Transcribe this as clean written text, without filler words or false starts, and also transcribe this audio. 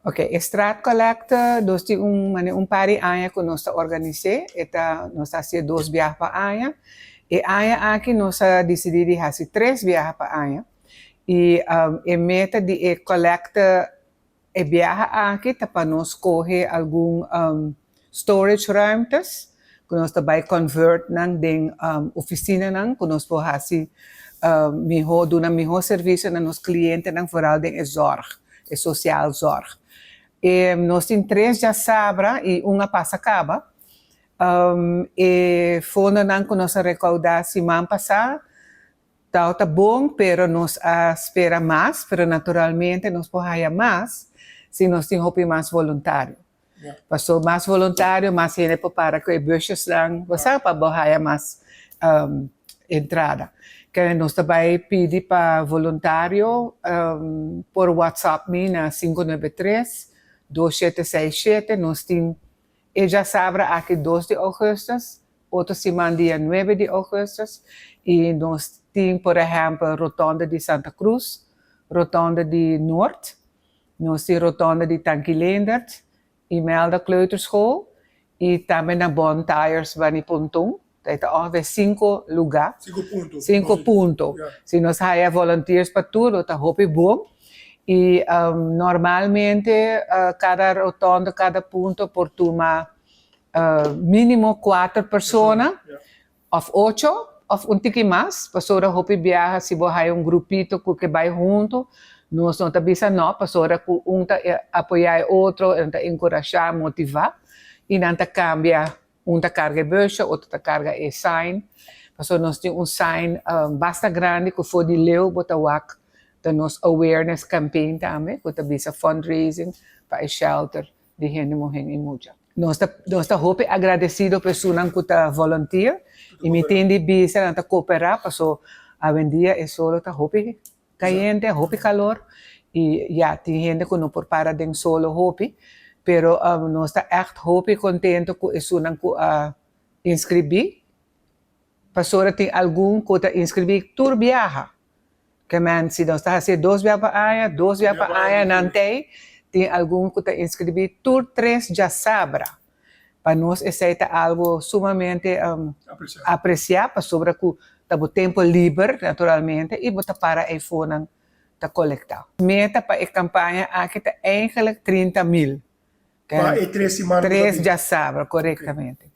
Ok, e straatcollecte, nos tin un par di aña ku nos ta organis'é, e ta, nos ta hasié dos biaha pa aña. E aña aki nos a disidí di hasi tres biaha pa aña. I e meta di e collecte e biaha aki ta pa nos kohe algun storage ruimtes ku nos ta bai convert nan den ofisinanan ku nos por hasi mihó, duna mihó servisio na nos klientenan, vooral den e zorg, e sociaal zorg. E nos tin tres djasabra i un a pasa kaba. E fondonan ku nos a rekoudá siman pasá ta bon, pero nos a spera mas, pero naturalmente nos por haya mas si nos tin hopi mas voluntario. Paso mas voluntario, mas hende por para ku e busjesnan, bo sa, pa bo haya mas entrada. Ke nos ta bai pidi pa voluntario por WhatsApp mi na 593-2767. Nos tin e djasabra aki 2 di ougùstùs, otro siman dia 9 di ougùstùs, i nos tin, por ehèmpel, rotonde di Santa Cruz, rotonde di Noord, nos tin rotonde di Tanki Leendert, Imelda Kleuterschool i tambe na Bon Tires bani Ponton. Ta ongeveer sinku lugá. Sinku punto. Sinku punto. Si nos haya volunteers pa tur, ta hopi bon. I normalmente kada rotonde, kada punto por tuma mínimo kuater persona òf ocho òf un tiki mas, pasobra hopi biaha si bo haya un grupito ku ke bai huntu, nos no ta bisa no, pasobra ku un ta apoyá e otro, nan ta enkurashá, motivá, i nan ta kambia, un ta karga e busje, otro ta karga e sign, pasobra nos tin un sign basta grandi ku for di leu bo ta wak ta nos awareness campaign tambe, ku ta bisa fundraising pa e shelter di hende muhé i mucha. Nos ta hopi agradesido pa esunnan ku ta volunteer i mi tin di bisa nan ta kooperá, paso awendia e solo ta hopi kayente, hopi kalor i ya, tin hende ku no por para den solo hopi, pero nos ta ègt hopi kontentu ku esunnan ku a inskribí, pasobra tin algun ku ta inskribí tur biaha. Ke men si nos ta hasi dos biaha pa aña, dos biaha pa aña nan t'ei, tin algun ku ta inskribí tur tres djasabra. Pa nos esei ta algu sumamente apresiá, pasobra ku ta bo tempu liber naturalmente i bo ta para eifonan ta kolektá. Meta pa e kampaña aki ta eigenlijk 30.000. Pa e 3 siman. Tres djasabra, korektamente.